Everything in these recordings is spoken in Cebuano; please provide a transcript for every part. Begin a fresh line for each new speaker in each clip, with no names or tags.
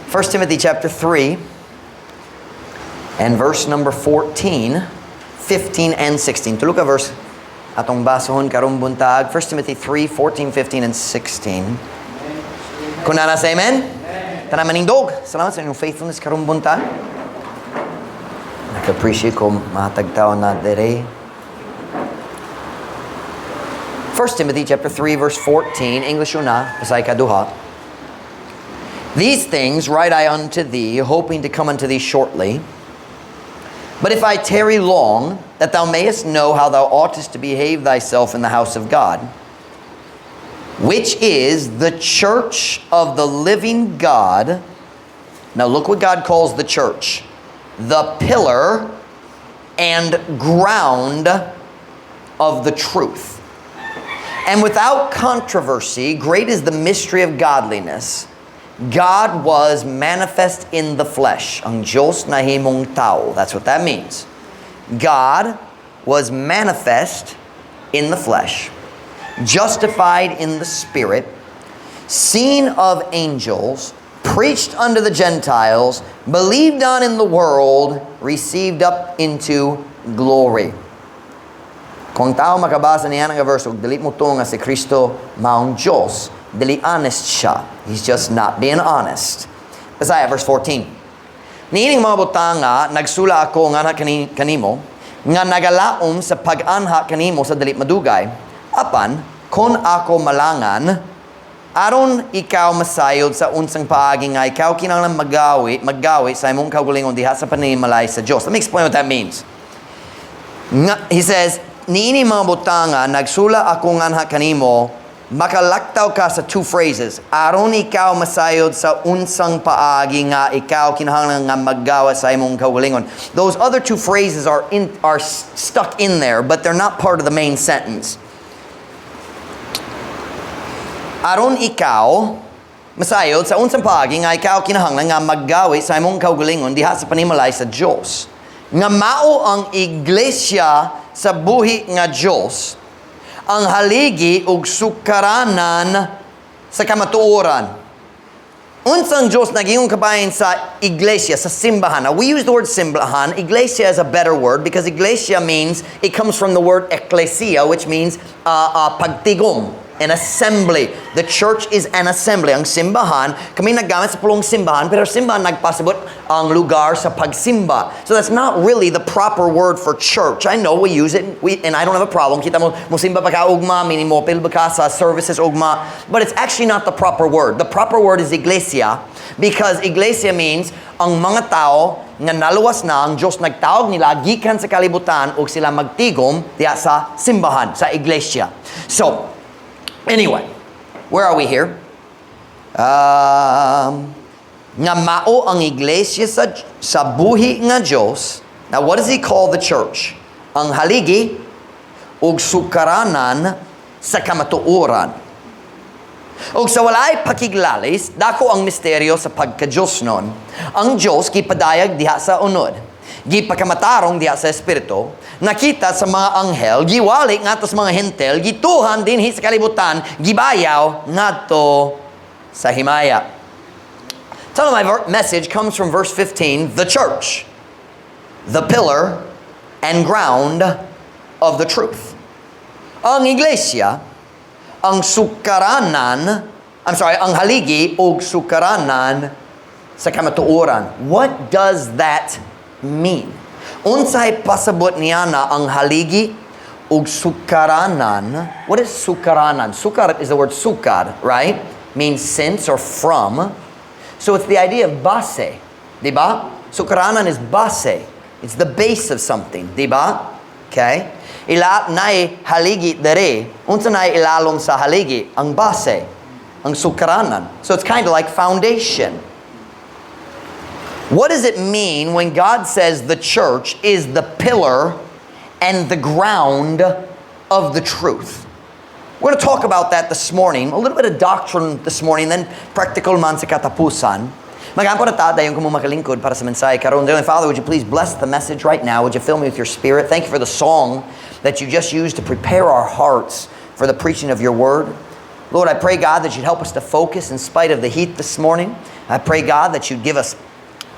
1 Timothy chapter 3 and verse number 14, 15 and 16. Tulo ka verse atong basahon karong buntag. 1 Timothy 3, 14, 15 and 16. Kung naa na, say amen? Tanan manindog. Salamat sa inyong faithfulness karong buntag. Naka-appreciate ko matag tao na diri. 1 Timothy chapter 3 verse 14, English una, pasay kaduha. "These things write I unto thee, hoping to come unto thee shortly. But if I tarry long, that thou mayest know how thou oughtest to behave thyself in the house of God, which is the church of the living God." Now look what God calls the church: "The pillar and ground of the truth. And without controversy, great is the mystery of godliness. God was manifest in the flesh." Ang Diyos nahimong tao. That's what that means. God was manifest in the flesh, justified in the spirit, seen of angels, preached unto the Gentiles, believed on in the world, received up into glory. Kung tao makabasa niya nga verse, ug dili mo nga si Kristo maong Diyos, dili honest siya. He's just not being honest. Isaiah, verse 14. "Niining mga butanga, nagsula ako nga kanimo, nga nagalaom sa pag-anha kanimo sa dili madugay. Apan, kon ako malangan, aron ikaw masayod sa unsang paagi nga ikaw kinahanglan maggawi sa imong kaugalingon diha sa panimalay sa Dios." Let me explain what that means. Nga, he says, "Niini mga butanga, nagsula ako nganha kanimo," makalaktaw ka sa two phrases. Aron ikaw masayod sa unsang paagi nga ikaw kinahanglan nga maggawa sa imong kaugalingon. Those other two phrases are stuck in there, but they're not part of the main sentence. Aron ikaw masayod sa unsang paagi nga ikaw kinahanglan nga maggawi sa imong kaugalingon diha sa panimalay sa Dios. Nga mao ang iglesia sa buhi nga Dios, ang haligi ug sukaranan sa kamatuoran. Unsang Diyos naging kabahin sa iglesia, sa simbahan? Now, we use the word simbahan. Iglesia is a better word because iglesia means, it comes from the word ecclesia, which means pagtigom, an assembly. The church is an assembly. Ang simbahan, kami naggamit sa pulong simbahan, pero simbahan nagpasabot ang lugar sa pagsimba. So that's not really the proper word for church. I know we use it, and I don't have a problem. Kita mo, mo simba pa ka ugma, meaning mo apil ba ka sa services ugma. But it's actually not the proper word. The proper word is iglesia because iglesia means ang mga tao nga naluwas na ang Diyos nagtawag nila gikan sa kalibutan ug sila magtigom diha sa simbahan, sa iglesia. So, anyway, where are we here? Nga mao ang iglesia sa buhi nga Diyos. Now, what does he call the church? Ang haligi ug sukaranan sa kamatuoran. Ug sa walay pakiglalis, dako ang misteryo sa pagka-Diyos nun. Ang Diyos gipadayag diha sa unod. Gipakamatarong diha sa Espiritu, nakita sa mga anghel, giwali ngadto sa mga Hentil, gituohan dinhi sa kalibutan, gibayaw ngadto sa himaya. Title of my message comes from verse 15, the church, the pillar and ground of the truth. Ang iglesia, ang sukaranan, I'm sorry, ang haligi og sukaranan sa kamatuoran. What does that mean? Unsay pasabot niya na ang haligi ug sukaranan? What is sukaranan? Sukar is the word sukar, right? Means since or from. So it's the idea of base, di ba? Sukaranan is base. It's the base of something, di ba? Okay? Ila naay haligi dere. Unsa na ilalom sa haligi? Ang base, ang sukaranan. So it's kind of like foundation. What does it mean when God says the church is the pillar and the ground of the truth? We're going to talk about that this morning. A little bit of doctrine this morning, then practical man sa katapusan. Mag-ampo na ta, dayon kamo makalingkod para sa mensahe karon. Dear Father, would you please bless the message right now? Would you fill me with your Spirit? Thank you for the song that you just used to prepare our hearts for the preaching of your word. Lord, I pray, God, that you'd help us to focus in spite of the heat this morning. I pray, God, that you'd give us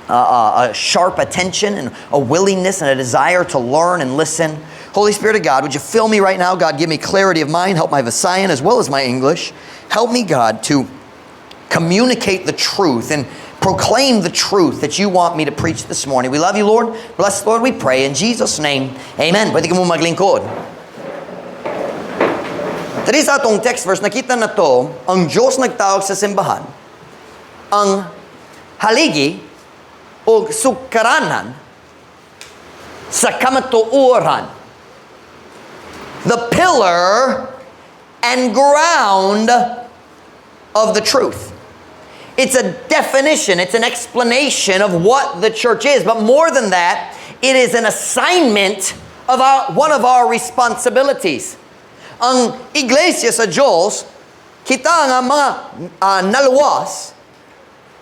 a sharp attention and a willingness and a desire to learn and listen. Holy Spirit of God, would you fill me right now? God, give me clarity of mind. Help my Visayan as well as my English. Help me, God, to communicate the truth and proclaim the truth that you want me to preach this morning. We love you, Lord. Bless, Lord, we pray. In Jesus' name, amen. Pwede kamo maglingkod. Diri sa atong text verse, nakita nato, ang Diyos nagtawag sa simbahan, ang haligi o sukaranan sa kamatuoran. The pillar and ground of the truth. It's a definition, it's an explanation of what the church is. But more than that, it is an assignment of one of our responsibilities. Ang iglesia sa Diyos, kita nga mga naluwas,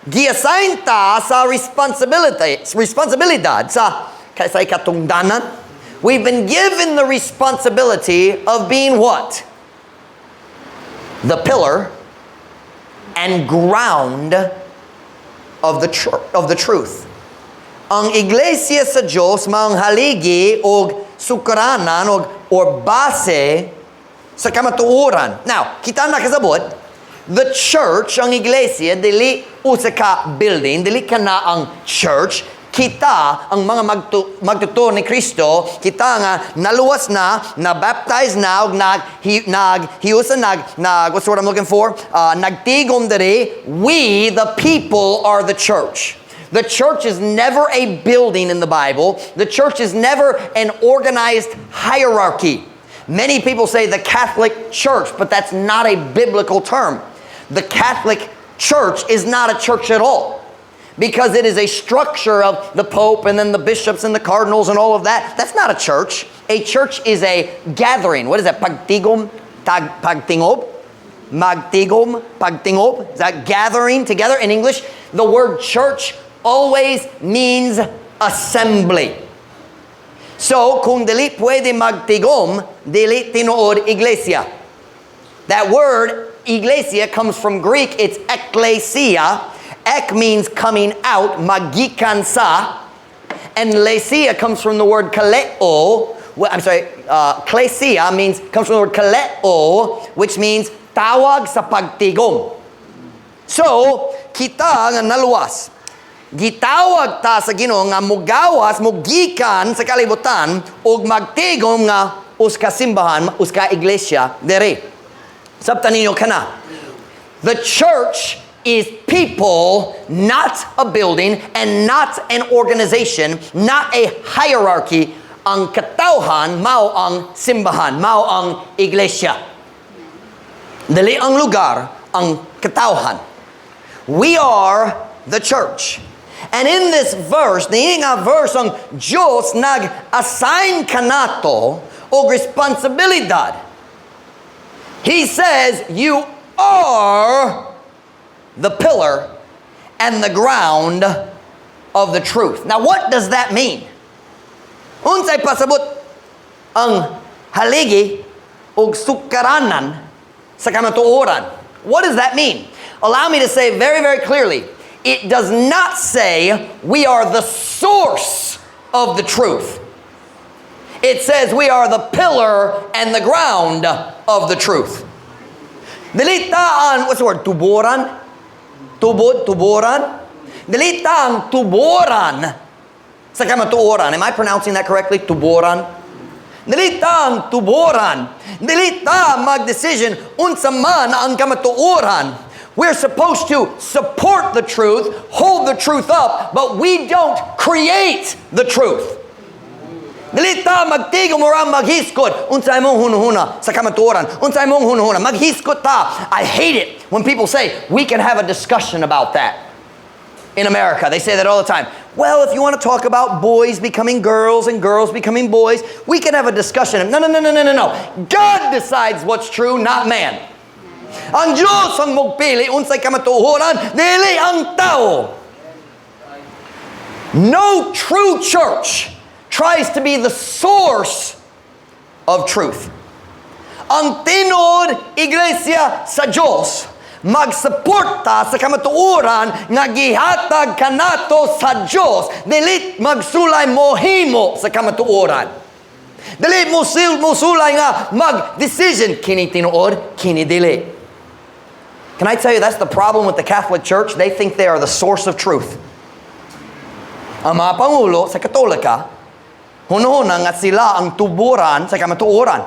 gi-assign ta sa responsibility, responsibilidad sa katungdanan. We've been given the responsibility of being what? The pillar and ground of the truth. Ang iglesia sa Diyos maong haligi og sukaranan og or base sa kamatuoran. Now, kita nakasabot, the church, ang iglesia, dili usa ka building, dili kana ang church, kita ang mga magtutuo ni Kristo, kita nga naluwas na, na-baptize na, ug nag hi, nag hiusa nag nag what's the word I'm looking for? Nagtigom diri, we the people are the church. The church is never a building in the Bible. The church is never an organized hierarchy. Many people say the Catholic Church, but that's not a biblical term. The Catholic Church is not a church at all because it is a structure of the Pope and then the bishops and the cardinals and all of that. That's not a church. A church is a gathering. What is that? Pagtigom? Pagtingob? Magtigom? Pagtingob? Is that gathering together? In English, the word church always means assembly. So, kung dili pwede magtigom, dili tinuod iglesia. That word, iglesia, comes from Greek. It's ekklesia. Ek means coming out, magikan sa. And lesia comes from the word kaleo. Well, I'm sorry, klesia means, comes from the word kaleo, which means tawag sa pagtigom. So, kita nga naluwas, gitawag ta sa Ginoo nga mugawas, mugikan sa kalibutan ug magtigom nga usa ka simbahan, usa ka iglesia dere. Sabtan ninyo kana. The church is people, not a building and not an organization, not a hierarchy. Ang katawhan mao ang simbahan, mao ang iglesia. Dili ang lugar, ang katawhan. We are the church. And in this verse, niini nga verse, ang Diyos nag-assign kanato og responsibilidad. He says, "You are the pillar and the ground of the truth." Now, what does that mean? Unsay pasabot ang haligi og sukaranan sa kamatuoran? What does that mean? Allow me to say very, very clearly, it does not say we are the source of the truth. It says we are the pillar and the ground of the truth. Dili ta ang, what's the word? Tuboran? Tubod, tuboran? Dili ta ang tuboran sa kamatuoran. Am I pronouncing that correctly? Tuboran? Dili ta ang tuboran. Dili ta mag-decision unsa man ang kamatuoran. We're supposed to support the truth, hold the truth up, but we don't create the truth. Dili ta magtigom or maghisgot unsa imong hunahuna sa kamatuoran? Unsa imong hunahuna? Maghisgot ta. I hate it when people say we can have a discussion about that. In America, they say that all the time. "Well, if you want to talk about boys becoming girls and girls becoming boys, we can have a discussion." No. God decides what's true, not man. Ang Diyos ang magpili unsay kamatuoran, dili ang tao. No true church tries to be the source of truth. Ang tinuod iglesia sa Diyos magsuporta sa kamatuoran nga gihatag kanato sa Diyos, dili magsulay mohimo sa kamatuoran. Dili mo sil mosulay nga mag-decision kini tinuod, kini dili. Can I tell you that's the problem with the Catholic Church? They think they are the source of truth. Ang mga pangulo sa Katolika, hunahuna nga sila ang tuburan sa kamatuoran.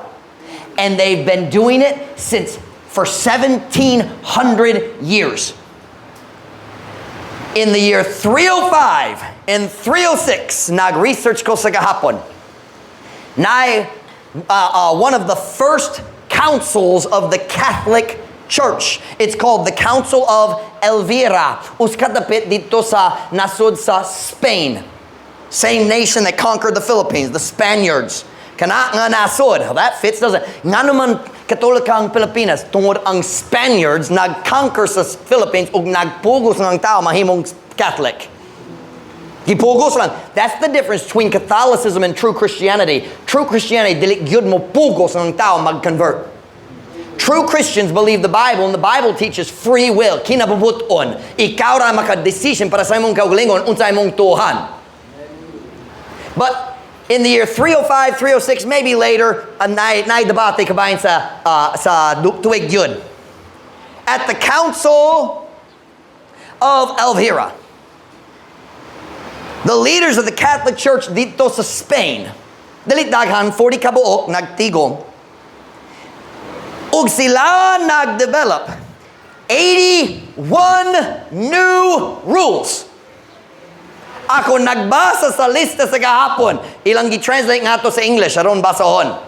And they've been doing it since for 1700 years. In the year 305 and 306, nag-research ko sa gahapon, na one of the first councils of the Catholic Church. It's called the Council of Elvira. Usa ka dapit didto sa nasod sa Spain. Same nation that conquered the Philippines, the Spaniards. Kana nga nasod. That fits, doesn't it? Ngano man Katolika ang Pilipinas? Tungod ang Spaniards nag-conquer sa Philippines ug nagpugos ng tao mahimong Catholic. Gipugos lang. That's the difference between Catholicism and true Christianity. True Christianity, dili gyud mo pugos ng tao mag-convert. True Christians believe the Bible, and the Bible teaches free will. Kinabubuton. Ikaw ra maka-decision para sa imong kaugalingon unsa imong tuohan. But in the year 305, 306, maybe later, naay debate kabahin sa tuig yun. At the Council of Elvira, the leaders of the Catholic Church didto sa Spain, dili daghan, 40 kabuok, nagtigom, ug sila nag-develop 81 new rules. Ako nagbasa sa lista sa gahapon. Ilang gi-translate nga to sa English aron basahon.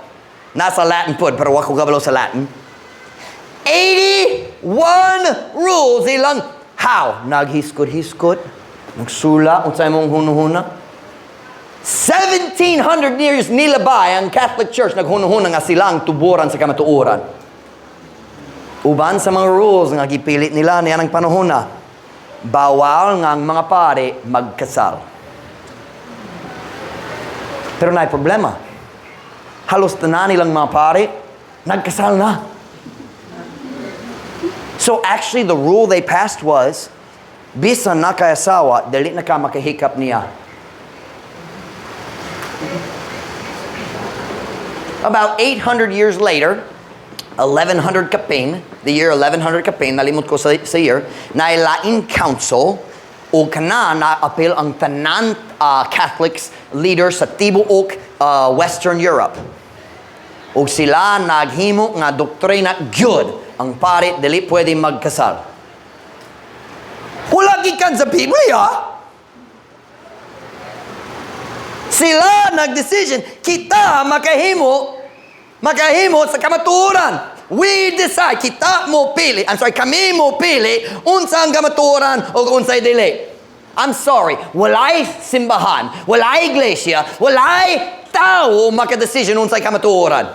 Nasa Latin pud, pero wa ko kabalo sa Latin. 81 rules ilang how naghiskot-hiskot, nagsula unsay imong hunuhuna. 1700 years nilabay ang Catholic Church naghunuhuna nga sila ang tuburan sa kamatuoran. Uban sa mga rules nga gipilit nila niya ng panahona, bawal nga ang mga pare magkasal. Pero naay problema. Halos tanan nilang mga pare nagkasal na. So actually, the rule they passed was, bisan naa kay asawa, dili na ka makahikap niya. About 800 years later, 1100 kapin, the year 1100 kapin, nalimot ko sa year, naay lain council, o kana na apil ang tanan Catholics leaders sa tibuok Western Europe. Ug sila naghimo nga doktrina gyud ang pare dili pwede magkasal. Wala gikan sa Biblia. Sila nag-decision, kita makahimo sa kamatuoran. We decide, kita mo pili, I'm sorry, kami mo pili, unsa ang kamatuoran o unsay dili. I'm sorry, walay simbahan, walay iglesia, walay tao maka-decision unsay kamatuoran.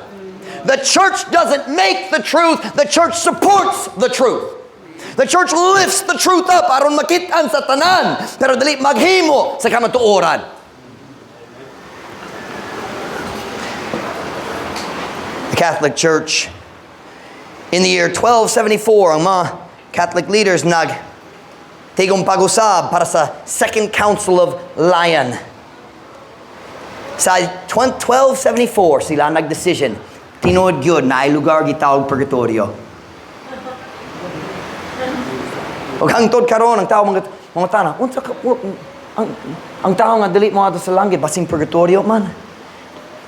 The church doesn't make the truth, the church supports the truth. The church lifts the truth up aron makit-an sa tanan, pero dili maghimo sa kamatuoran. The Catholic Church, in the year 1274, ang mga Catholic leaders nag tigom pag-usab para sa Second Council of Lyon. Sa 1274, sila nag-decision, tinuod gyud naay lugar gitawag purgatorio. Ug hangtod karon ang tao mga tana, unsa ka, ang tao nga dili mo adto sa langit basing purgatorio man.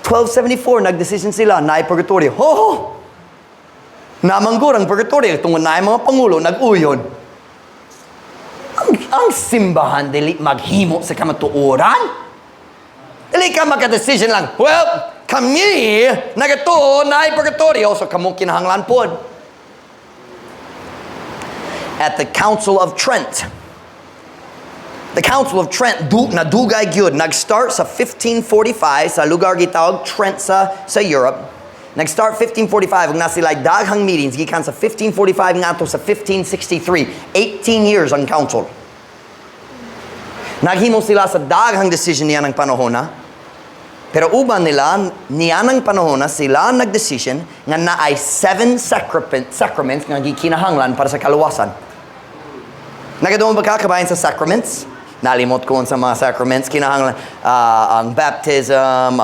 1274 nag-decision sila naay purgatorio. Ho ho. Namanggur ang purgatorio tungod naay mga pangulo nag-uyon. Ang simbahan dili maghimo sa kamatuoran. Dili ka maka-decision lang. Well, kami nagatuo naay purgatorio, so kamo kinahanglan pod. At the Council of Trent. The Council of Trent nadugay gyud, nag-start sa 1545 sa lugar gitawag Trent sa Europe. Nag-start 1545 ug na sila daghang meetings gikan sa 1545 ngadto sa 1563, 18 years ang council. Naghimo sila sa daghang decision niya ng panahon na. Pero uban nila, nianang panahon na sila nagdesisyon nga naay seven sacraments nga gikinahanglan para sa kaluwasan. Nakadungog ba ka kabahin sa sacraments? Nalimot ko sa mga sacraments. Kinahanglan ang baptism,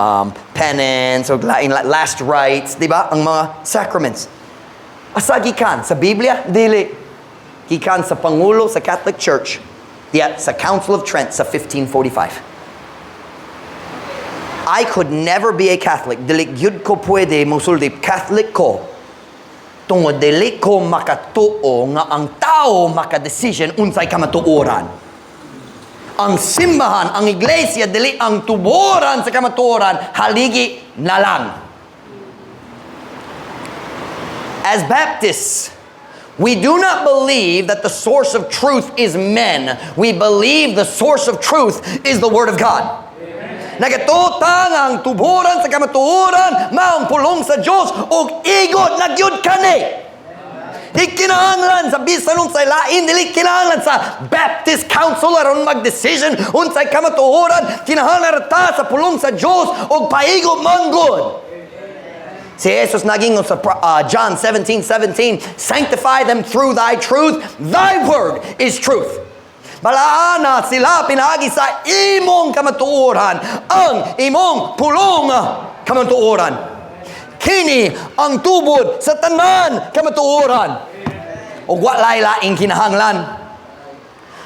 penance, o lain, last rites, di ba? Ang mga sacraments. Asa gikan? Sa Biblia? Dili. Gikan sa Pangulo sa Catholic Church, diya sa Council of Trent sa 1545. I could never be a Catholic. Dili gyud ko pwede mosulti Catholic ko. Tungod dili ko makatuo nga ang tao makadesisyon unsay kamatuoran. Ang simbahan, ang iglesia, dili ang tuboran sa kamatuoran, haligi na lang. As Baptists, we do not believe that the source of truth is men. We believe the source of truth is the Word of God. Nagatuo ta nga ang tuboran sa kamatuoran, maong pulong sa Diyos, ug igo na gyud kani. Di kinahanglan sa bisan unsay lain, dili kinahanglan sa Baptist Council aron mag-decision unsay kamatuoran, kinahanglan ta sa pulong sa Diyos ug paigo man gud. Si Jesus nagingon sa John 17:17, "Sanctify them through thy truth, thy word is truth." Balaana sila pinaagi sa imong kamatuoran, ang imong pulong kamatuoran. Kini ang tubod sa tanan kamatuoran. O walay laing kinahanglan.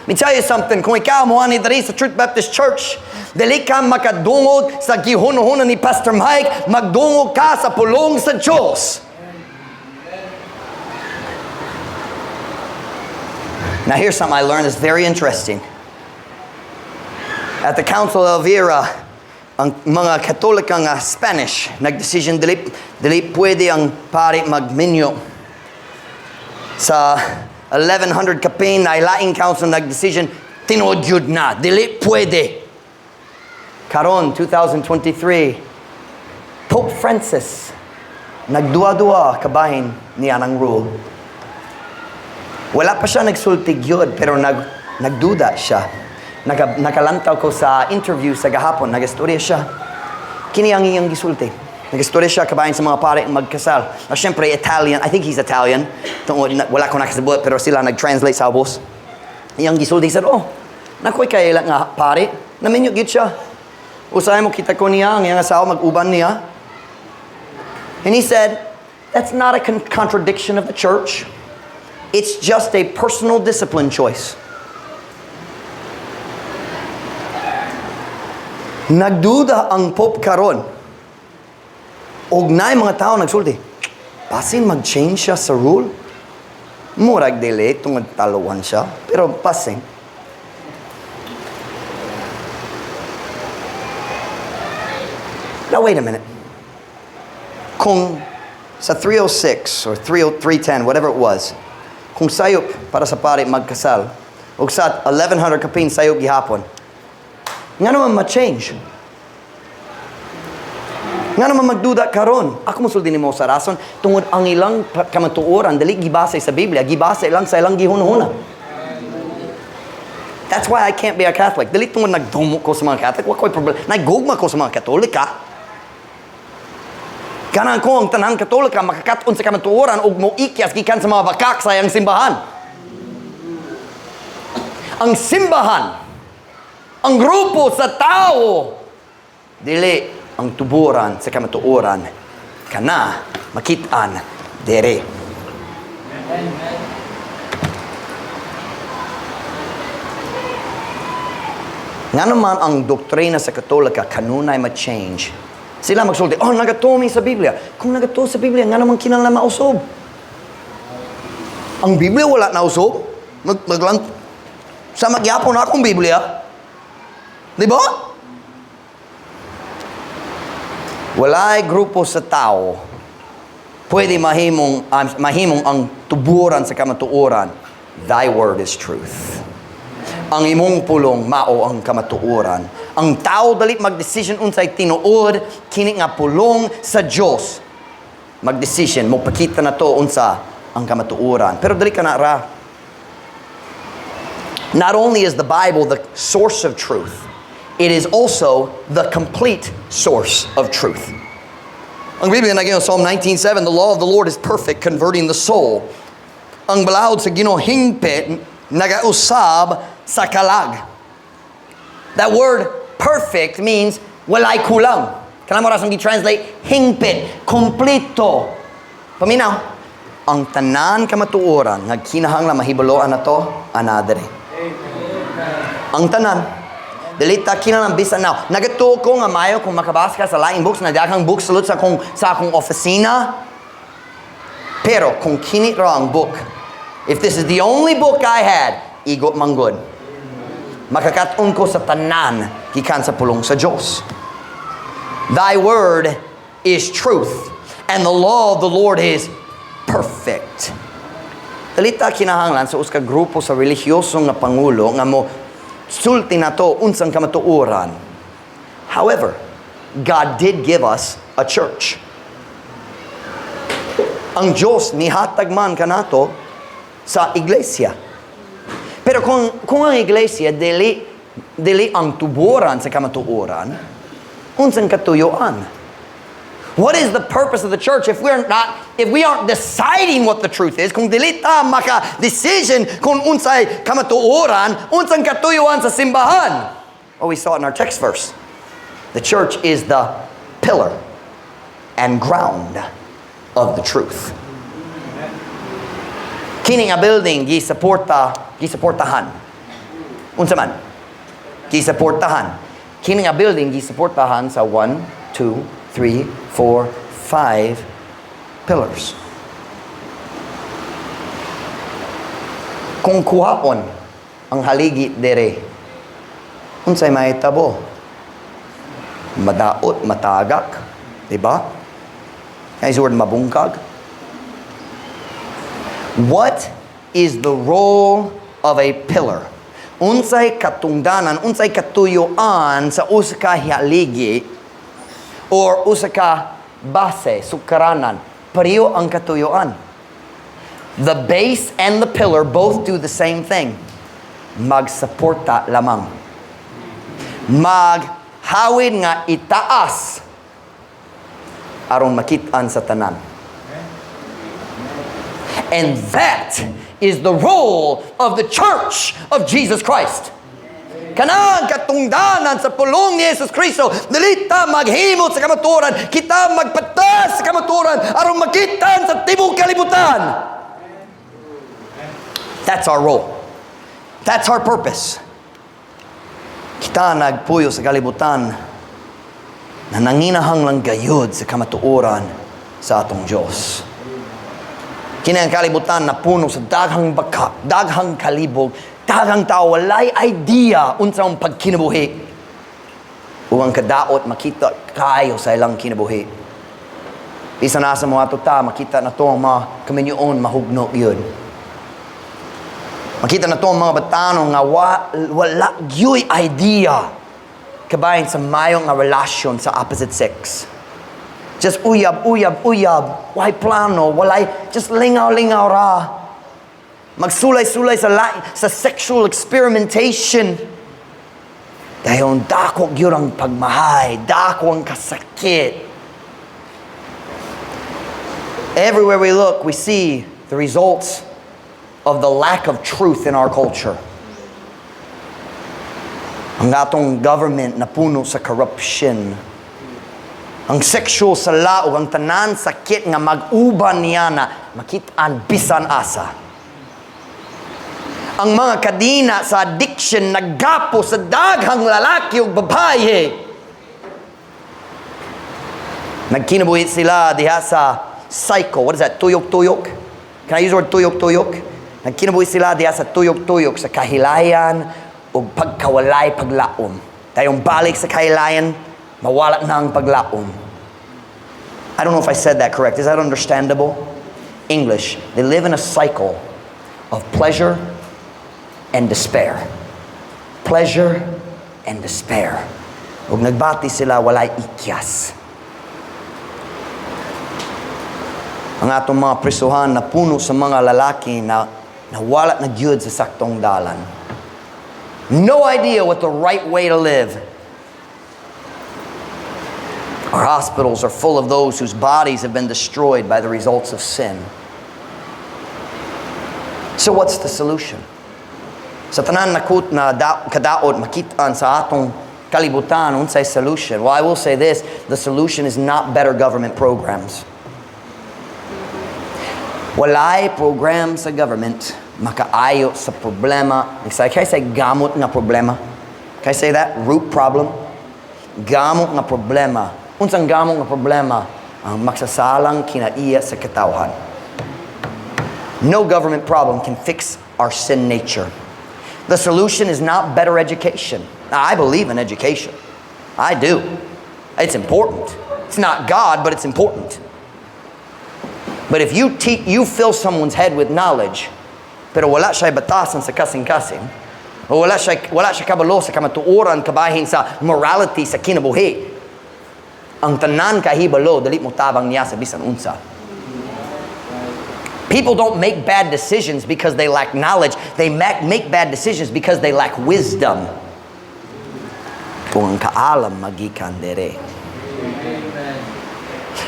Let me tell you something. Kung ikaw mo ani diri sa Truth Baptist Church, dili ka makadungog sa gihunuhunan ni Pastor Mike, magdungog ka sa pulong sa Diyos. Now here's something I learned that's very interesting. At the Council of Elvira, ang mga Katolika nga Spanish, nagdesisyon dili pwede ang pari magminyo. Sa 1100 kapin na laing council nagdesisyon, tinuod yun na, dili pwede. Karon, 2023, Pope Francis, nagduwa-duwa kabahin niya ng rule. Wala pa siya nagsulti gyud, pero nagduda siya. Nakalantaw ko sa interview sa gahapon, nagastorya siya. Kini ang iyang gisulti. Nagastorya siya kabahin sa mga pare ang magkasal. Na syempre, Italian, I think he's Italian. Tungod, wala ko nakasabot, pero sila nag-translate sa ubos. Iyang gisulti, he said, "Oh, nakoy kaila nga pare, naminyo gyud siya. Usahay mo kita ko niya, ang iyang asawa mag-uban niya." And he said, "That's not a contradiction of the church. It's just a personal discipline choice." Nagduda ang Pope karon. Og naay mga tao nagsulti, basin mag-change siya sa rule? Murag dili, tungod taluan siya, pero basin. Now wait a minute. Kung sa 306 or 310, whatever it was, kung sayop para sa pare magkasal, o sa 1100 kapin sayop gihapon, nga naman ma-change? Nga naman magduda karon? Ako mosulti nimo sa rason, tungod ang ilang kamatuoran, dili gibase sa Biblia, gibase lang sa ilang gihunhuna. That's why I can't be a Catholic. Dili tungod nagdumo ko sa mga Catholic, wa ko'y problema. Nagugma ko sa mga Katolika. Kanang ko ang tanang Katolika makakaton sa kamatuoran ug moikyas gikan sa mga bakak sa iyang simbahan. Ang simbahan, ang grupo sa tao, dili ang tuburan sa kamatuoran, kana makit-an dere. Nga naman ang doktrina sa Katolika kanunay ma-change. Sila magsulti, "Oh, nagatuo mi sa Biblia." Kung nagatuo sa Biblia, nga naman kinahanglan mausob? Ang Biblia wala na usob. Sa magyapon akong Biblia. Di ba? Walay grupo sa tao pwede mahimong ang tuburan sa kamatuoran. Thy word is truth. Ang imong pulong mao ang kamatuoran. Ang tao dali magdesisyon unsay tinuod, kini nga pulong sa Dios. Magdesisyon, mopakita na to unsa ang kamatuoran. Pero dali ka na ra. Not only is the Bible the source of truth, It is also the complete source of truth. Ang Biblia nag Psalm 19:7, "The law of the Lord is perfect, converting the soul." Ang balaod sa Ginoo hingpit, nagausab sa kalag. That word "perfect" means walay kulang. Kanang mo rasang gi-translate hingpit, kompleto. Paminaw, ang tanan kamatuoran nga kinahanglan mahibaloan nato ana diri. Ang tanan. Dili ta kinahanglan bisan now. Nagatuo ko nga mayo kung makabasa ka sa laing books, na daghang books sulod sa akong opisina. Pero kung kini ra ang book, if this is the only book I had, igo manggod. Makakat-on ko sa tanan gikan sa pulong sa Dios. "Thy word is truth, and the law of the Lord is perfect." Dili ta kinahanglan sa usa ka grupo sa relihiyoso nga pangulo nga mo sulti nato unsang kamatuoran. However, God did give us a church. Ang Diyos nihatag man kanato sa iglesia. Pero kung ang iglesia dili ang tuboran sa kamatuoran, unsang katuyuan? What is the purpose of the church if we aren't deciding what the truth is? Kung dili ta maka decision kung unsay kamatuoran, unsang katuyuan sa simbahan? Oh, we saw it in our text verse. The church is the pillar and ground of the truth. Kini nga building gisuporta, gisuportahan. Unsa man? Gisuportahan. Kini nga building gisuportahan sa 1, 2, 3, 4, 5 pillars. Kung kuhaon ang haligi dere, unsay mahitabo? Madaot, matagak, di ba? Kaya word mabungkag. What is the role of a pillar? Unsay katungdanan, unsay katuyuan sa usa ka haligi or usa ka base, sukaranan? Pareho ang katuyuan. The base and the pillar both do the same thing. Magsuporta lamang. Maghawid nga itaas aron makit-an sa tanan. And that is the role of the church of Jesus Christ. Kanang katungdanan sa pulong ni Jesus Kristo, dili ta maghimot sa kamatuoran, kita magpatas sa kamatuoran aron makit-an sa tibok kalibutan. That's our role. That's our purpose. Kita nagpuyo sa kalibutan na nanginahanglang gayud sa kamatuoran sa atong Diyos. Kini ang kalibutan na puno sa daghang baka, daghang kalibog, daghang tao walay idea unsa ang pagkinabuhi. Ug ang kadaot makita kayo sa ilang kinabuhi. Bisan asa mo ato ta, makita nato ang mga kaminyoon mahugno yun. Makita nato ang mga batanon nga wala gyuy idea kabahin sa mayo nga relasyon sa opposite sex. Just uyab, uyab, uyab. Walay plano, walay, just lingaw-lingaw ra. Magsulay-sulay sa sexual experimentation. Dahil dako gyud ang pagmahay, dako ang kasakit. Everywhere we look, we see the results of the lack of truth in our culture. Ang atong government na puno sa corruption. Ang sexual sala ug ang tanan sakit nga mag-uban niya na makit-an bisan asa. Ang mga kadina sa addiction naggapo sa daghang lalaki ug babaye. Nagkinabuhi sila diha sa cycle. What is that? Tuyok-tuyok? Can I use the word "tuyok-tuyok"? Nagkinabuhi sila diha sa tuyok-tuyok sa kahilayan ug pagkawalay paglaom. Dayong balik sa kahilayan, mawala na ang paglaom. I don't know if I said that correct. Is that understandable? English. They live in a cycle of pleasure and despair. Pleasure and despair. Ug nagbati sila walay ikyas. Ang atong mga prisuhan na puno sa mga lalaki na nawala na gyud sa saktong dalan. No idea what the right way to live. Our hospitals are full of those whose bodies have been destroyed by the results of sin. So what's the solution? Sa tanan nakut na da, kadaot makitaan sa atong kalibutan, unsay solution? Well, I will say this, the solution is not better government programs. Walay program sa government makaayo sa problema. Can I say gamot nga problema? Can I say that? Root problem? Gamot nga problema. Unsang gamot nga problema? Ang maksasalang kinaiya sa katawhan. No government problem can fix our sin nature. The solution is not better education. Now, I believe in education. I do. It's important. It's not God, but it's important. But if you fill someone's head with knowledge, pero wala siya batasan sa kasing-kasing, o wala siya kabalo sa kamatuoran kabahin sa morality sa kinabuhi, ang tanan kahibalo, dili mo tabang niya sa bisan unsa. People don't make bad decisions because they lack knowledge. They make bad decisions because they lack wisdom. Kung ang kaalam magikan dere.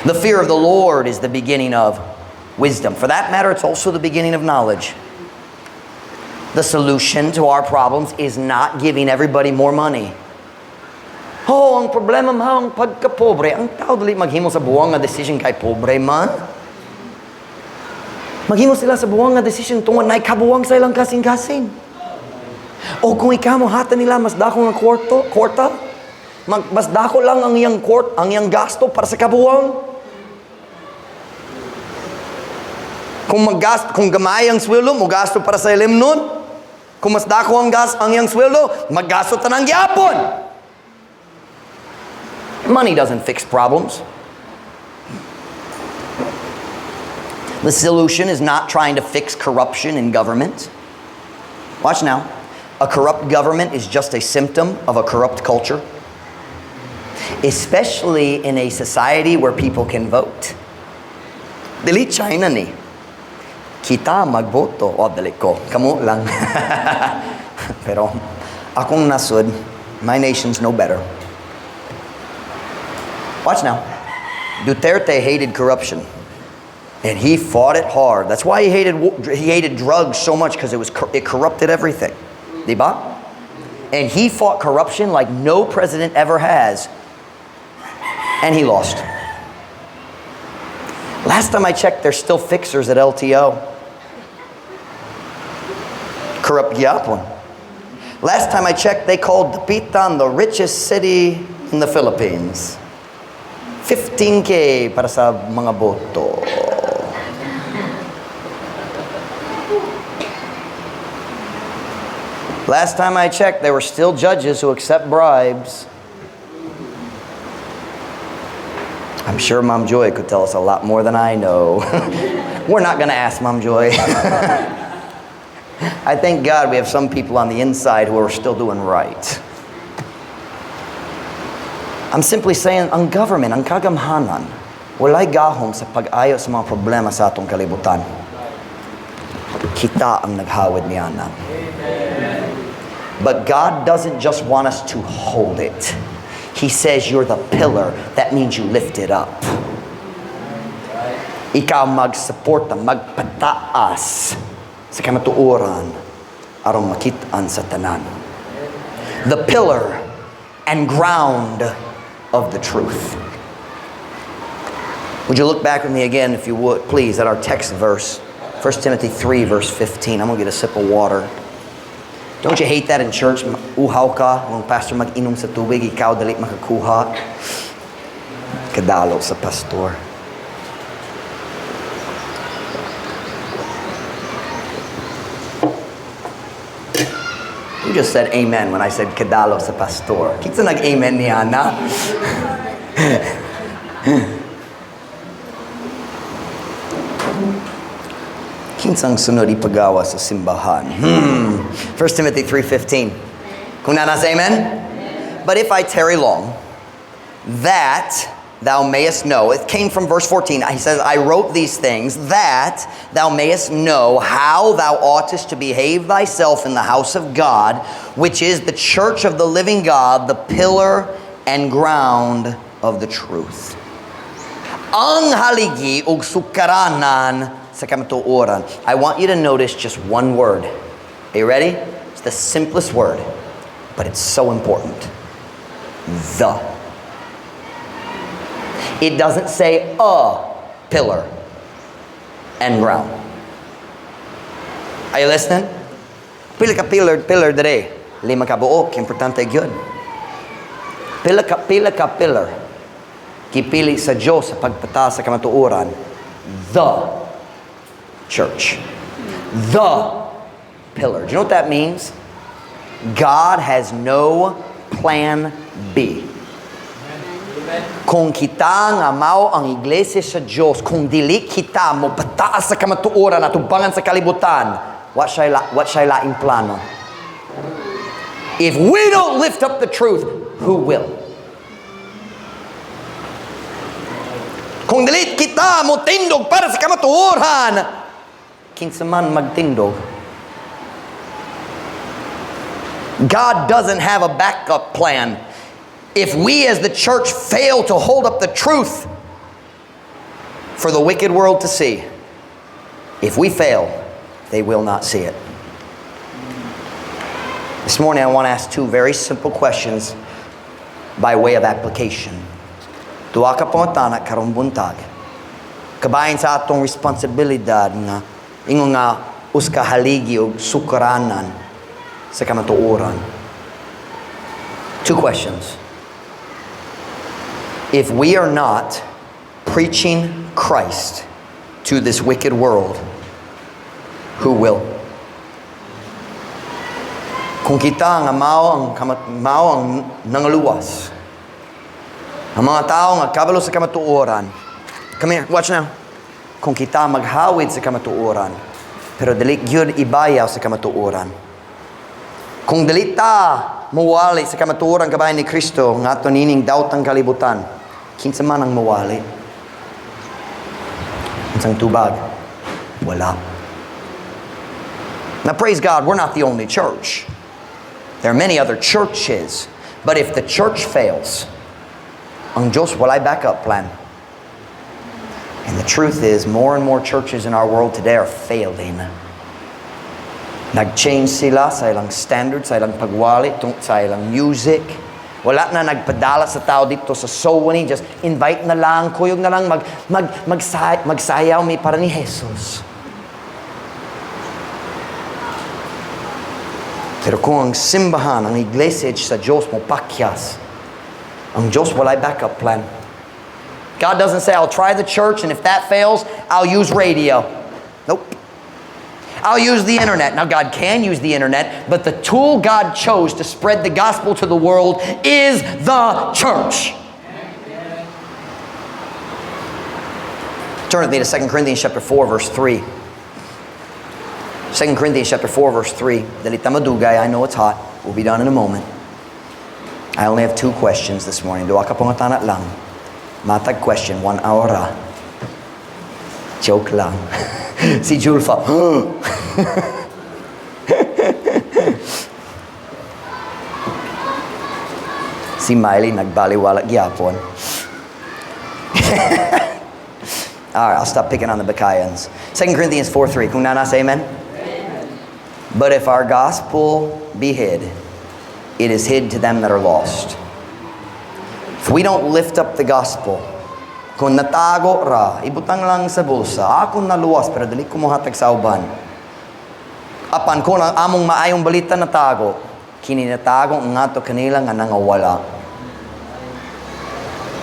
The fear of the Lord is the beginning of wisdom. For that matter, it's also the beginning of knowledge. The solution to our problems is not giving everybody more money. Oh, ang problema mo ang pagkapobre. Ang tao dili maghimo sa buwang nga decision kay pobre man. Maghimo sila sa buwang nga decision tungod naay kabuwang sa ilang kasing-kasing. O kung ikaw mo hata nila mas dako nga kwarta, mas dako lang ang iyang gasto para sa kabuwang. Kung gamay ang sweldo, mo gasto para sa ilimnon. Kung mas dako ang iyang sweldo, maggasto tanang gyapon. Money doesn't fix problems. The solution is not trying to fix corruption in government. Watch now. A corrupt government is just a symptom of a corrupt culture. Especially in a society where people can vote. Dili China ni. Kita magboto. O, dili ko. Kamu lang. Pero akong nasod, my nation's no better. Watch now. Duterte hated corruption. And he fought it hard. That's why he hated drugs so much, because it corrupted everything. Diba? And he fought corruption like no president ever has. And he lost. Last time I checked, there's still fixers at LTO. Corrupt gyapon. Last time I checked, they called Dapitan the richest city in the Philippines. 15K para sa mga boto. Last time I checked, there were still judges who accept bribes. I'm sure Mom Joy could tell us a lot more than I know. We're not going to ask Mom Joy. I thank God we have some people on the inside who are still doing right. I'm simply saying, ang government, ang kagamhanan, walay gahom sa pag-ayo sa mga problema sa atong kalibutan. Kita ang naghawid niya na. But God doesn't just want us to hold it. He says you're the pillar. That means you lift it up. Ikaw magsuporta, magpataas sa kamatuoran aron makit-an sa tanan. The pillar and ground of the truth. Would you look back with me again, if you would, please, at our text verse, 1 Timothy 3, verse 15. I'm going to get a sip of water. Don't you hate that in church? Uhaw ka, ang pastor mag-inom sa tubig, ikaw dali makakuha. Kadalo sa pastor. Who just said amen when I said kadalo sa pastor? Kinsa nag-amen niya na? Kinsang sunod ipagawa sa simbahan? 1 Timothy 3:15. Kung nanas, amen? But if I tarry long, that thou mayest know. It came from verse 14. He says, I wrote these things that thou mayest know how thou oughtest to behave thyself in the house of God, which is the church of the living God, the pillar and ground of the truth. Ang haligi ug sukaranan sa kamatuoran. I want you to notice just one word. Are you ready? It's the simplest word, but it's so important. The. It doesn't say a pillar and ground. Are you listening? Pila ka pillar diri? Lima ka buok, importante gyud. Pila ka pillar gipili sa Diyos sa pagpataas sa kamatuoran? The church. The pillar. Do you know what that means? God has no plan B. Kung kita nga mao ang iglesia sa Diyos, kung dili kita mo pataas sa kamatuoran at atubangan sa kalibutan, wa siya laing plano. If we don't lift up the truth, who will? Kung dili kita mo tindog para sa kamatuoran, kinsa man magtindog? God doesn't have a backup plan. If we as the church fail to hold up the truth for the wicked world to see, if we fail, they will not see it. This morning I want to ask two very simple questions by way of application. Duha ka pangutana karong buntag. Kabahin sa atong responsibilidad nga ingon nga usa ka haligi og sukaranan sa kamatuoran. Two questions. If we are not preaching Christ to this wicked world, who will? Kung kita nga mao ang nangaluwas, ang mga tao nga kabalo sa kamatuoran, come here, watch now. Kung kita maghawid sa kamatuoran, pero dili gyud ibayaw sa kamatuoran. Kung dili ta muwali sa kamatuoran kabahin ni Kristo nga ato nining daotang kalibutan, kinsa man ang muwali? Unsang tubag? Wala. Now, praise God, we're not the only church. There are many other churches. But if the church fails, ang Diyos walay backup plan. And the truth is, more and more churches in our world today are failing. Nag-change sila sa ilang standards, sa ilang pagwali, sa ilang music. Wala na nagpadala sa tao dito sa soul winning. Just invite na lang, kuyog na lang, magsayaw mi para ni Jesus. Pero kung ang simbahan, ang iglesia sa Diyos mo pakyas, ang Diyos walay backup plan. God doesn't say, "I'll try the church, and if that fails, I'll use radio." Nope. "I'll use the internet." Now, God can use the internet, but the tool God chose to spread the gospel to the world is the church. Turn with me to 2 Corinthians chapter 4, verse 3. 2 Corinthians chapter 4, verse 3. Dili ta madugay, I know it's hot. We'll be done in a moment. I only have two questions this morning. Duha ka pangutana lang. Matag question, 1 hour ra. Joke lang. Si Julfa. Si Miley nagbaliwala gyapon. All right, I'll stop picking on the Bacayans. 2 Corinthians 4:3. Kung naa na, say amen. But if our gospel be hid, it is hid to them that are lost. If we don't lift up the gospel, kung natago ra, ibutang lang sa bulsa, ako naluwas, pero dili ko mohatag sa uban. Apan kung ang among maayong balita natago, kini natago ngadto kanila nga nangawala.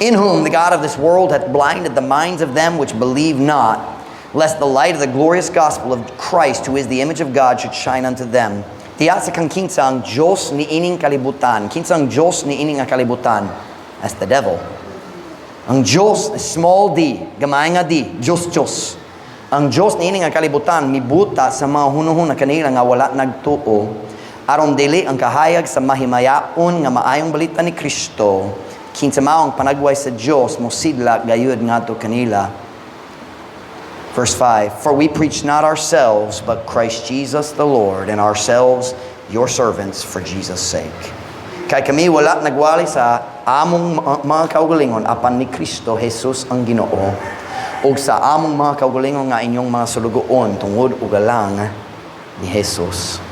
In whom the God of this world hath blinded the minds of them which believe not, lest the light of the glorious gospel of Christ, who is the image of God, should shine unto them. Tiya sa kang kinsa ang Diyos ni ining kalibutan. Kinsa ang Diyos ni ining nga kalibutan? That's the devil. Ang Diyos, small d, gamay nga d, Diyos Diyos. Ang Diyos ni ining nga kalibutan, mibuta sa mga hunuhuna kanila nga wala nagtuo, aron dili ang kahayag sa mahimayaon nga maayong balita ni Kristo, kinsa mao ang panagway sa Diyos, mosidlak gayud ngadto kanila. Verse 5, "For we preach not ourselves, but Christ Jesus the Lord, and ourselves your servants for Jesus' sake." Kay kami wala nagwali sa among mga kaugalingon apan ni Kristo Jesus ang Ginoo ug sa among mga kaugalingon nga inyong mga sulugoon tungod ug alang ni Jesus.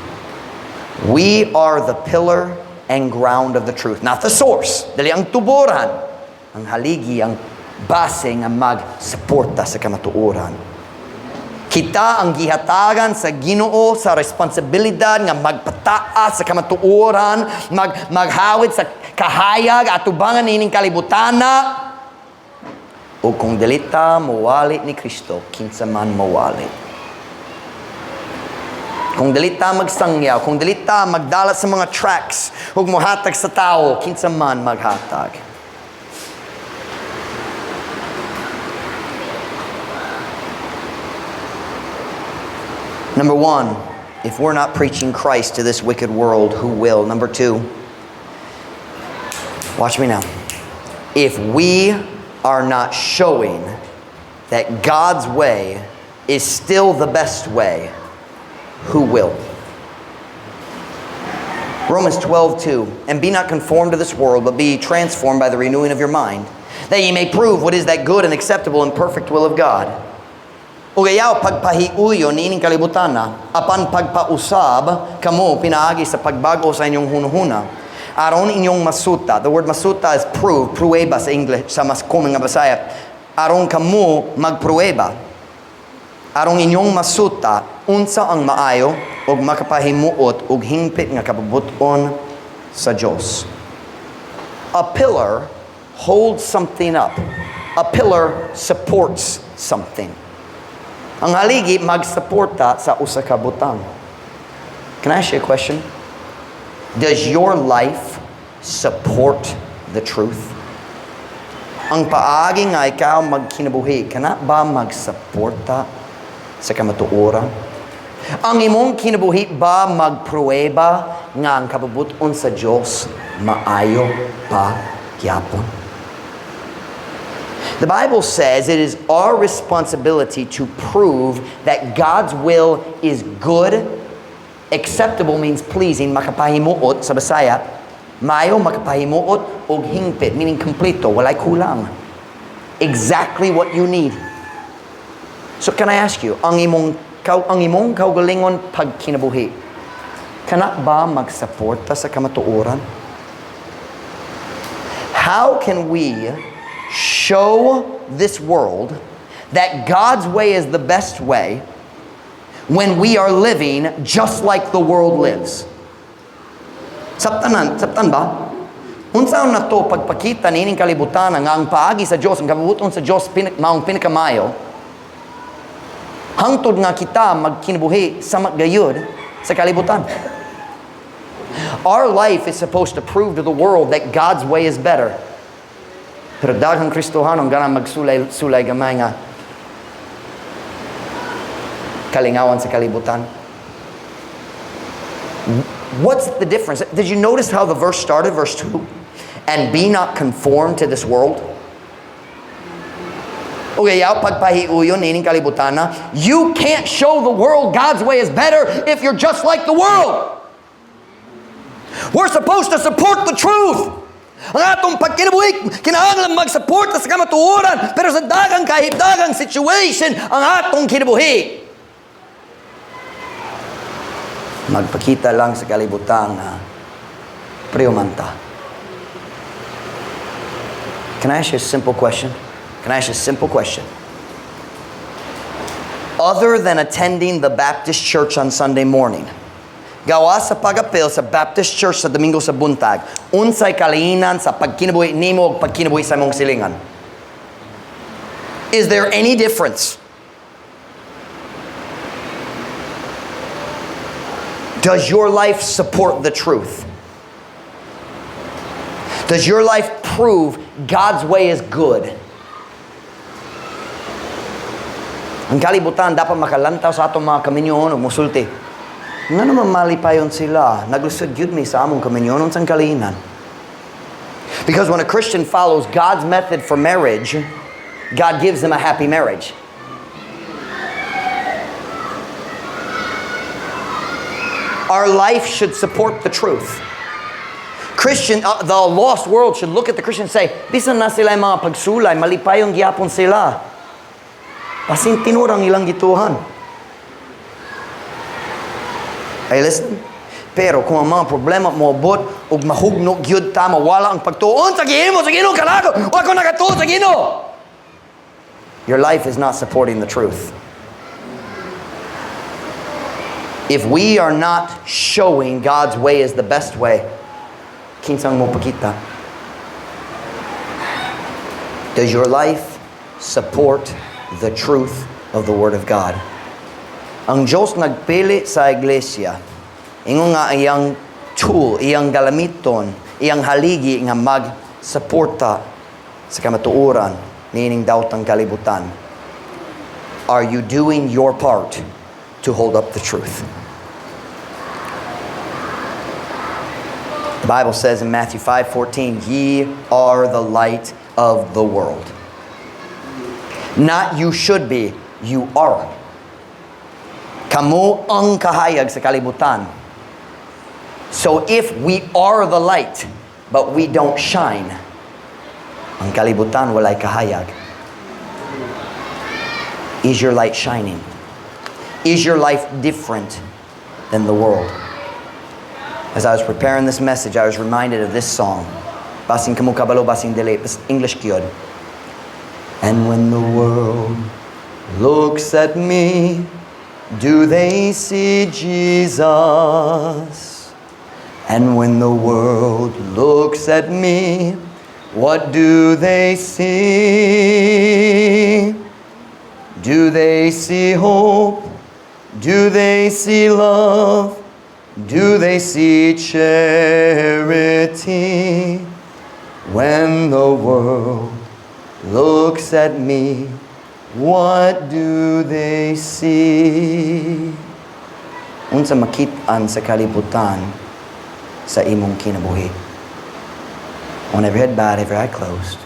We are the pillar and ground of the truth, not the source. Dili ang tuboran, ang haligi, ang base nga magsuporta sa kamatuoran. Kita ang gihatagan sa Ginoo sa responsibilidad nga magpataas sa kamatuoran, maghawid sa kahayag atubangan niining kalibutana. O kung dili ta mowali ni Kristo, kinsa man mowali? Kung dili ta magsangyaw, kung dili ta magdala sa mga tracts ug mohatag sa tao, kinsa man maghatag? Number one, if we're not preaching Christ to this wicked world, who will? Number two, watch me now. If we are not showing that God's way is still the best way, who will? Romans 12:2, "And be not conformed to this world, but be transformed by the renewing of your mind, that ye may prove what is that good and acceptable and perfect will of God." Ug ayaw pagpahiuyon niining kalibutana, apan pagpausab kamo pinaagi sa pagbag-o sa inyong hunahuna, aron inyong masuta. The word "masuta" is "prove," "prueba" sa English, sa mas common nga Bisaya. Aron kamo magprueba. Aron inyong masuta unsa ang maayo ug makapahimuot ug hingpit nga kabubut-on sa Dios. A pillar holds something up. A pillar supports something. Ang haligi magsuporta sa usa ka butang. Can I ask you a question? Does your life support the truth? Ang paagi nga ikaw magkinabuhi, kana ba magsuporta sa kamatuoran? Ang imong kinabuhi ba magpruweba nga ang kabubuton sa Dios maayo pa gyapon? The Bible says it is our responsibility to prove that God's will is good. "Acceptable" means "pleasing," "makapahimuot" sa Bisaya. "Maayo, makapahimuot, og hingpit," meaning "kompleto, walay kulang. Exactly what you need. So can I ask you, ang imong kaugalingon pagkinabuhi, kana ba magsuporta sa kamatuoran? How can we show this world that God's way is the best way when we are living just like the world lives? Sabtanan, sabtan ba? Unsaon nato pagpakita niining kalibutan nga ang paagi sa Dios, ang kabubuton sa Dios maong pinakamayo, hangtod nga kita magkinabuhi sama gayud sa kalibutan? Our life is supposed to prove to the world that God's way is better. Pero daghang Kristohanon gana magsulay-sulay gamay nga kalingawan sa kalibutan. What's the difference? Did you notice how the verse started, verse 2? "And be not conformed to this world." Okay, ayaw pagpahiuyon niining kalibutana. You can't show the world God's way is better if you're just like the world. We're supposed to support the truth. Ang atong pagkinabuhi, kinahanglan mag-support sa kamatuoran, pero sa daghang kahit daghang situation, ang atong kinabuhi magpakita lang sa kalibutan na pareho man ta. Can I ask you a simple question? Can I ask you a simple question? Other than attending the Baptist church on Sunday morning, gawas sa pag-apil sa Baptist Church sa Domingo sa buntag, unsay kalahinan sa pagkinabuhi nimo ug pagkinabuhi sa imong silingan? Is there any difference? Does your life support the truth? Does your life prove God's way is good? Ang kalibutan dapat makalantaw sa atong mga kaminyoon ug musulti. "Ngano man malipayon sila? Naglisod gyud mi sa among kaminyoon, unsang kalahinan?" Because when a Christian follows God's method for marriage, God gives them a happy marriage. Our life should support the truth. The lost world should look at the Christian and say, "Bisan naa sila mga pagsulay, malipayon gyapon sila. Basin tinuod ang ilang gituohan." Are you listening? Pero kung ang mga problema moabot ug mahugno gyud ta, mawala ang pagtuo, "Unsa gihimo sa Ginoo kanako? Wa ko nakatuo sa Ginoo." Your life is not supporting the truth. If we are not showing God's way is the best way, kinsang mo pakita? Does your life support the truth of the Word of God? Ang Diyos nagpili sa iglesia, ingon nga iyang tool, iyang galamiton, iyang haligi nga mag-suporta sa kamatuoran niining daotang kalibutan. Are you doing your part to hold up the truth? The Bible says in Matthew 5:14, "Ye are the light of the world." Not you should be, you are. Kamo ang kahayag sa kalibutan. So if we are the light, but we don't shine, ang kalibutan walay kahayag. Is your light shining? Is your life different than the world? As I was preparing this message, I was reminded of this song. Basin kamo kabalo, basin dili. English gyud. And when the world looks at me, do they see Jesus? And when the world looks at me, what do they see? Do they see hope? Do they see love? Do they see charity? When the world looks at me, what do they see? Unsa makit-an sa kalibutan sa imong kinabuhi? On every head bowed, every eye closed.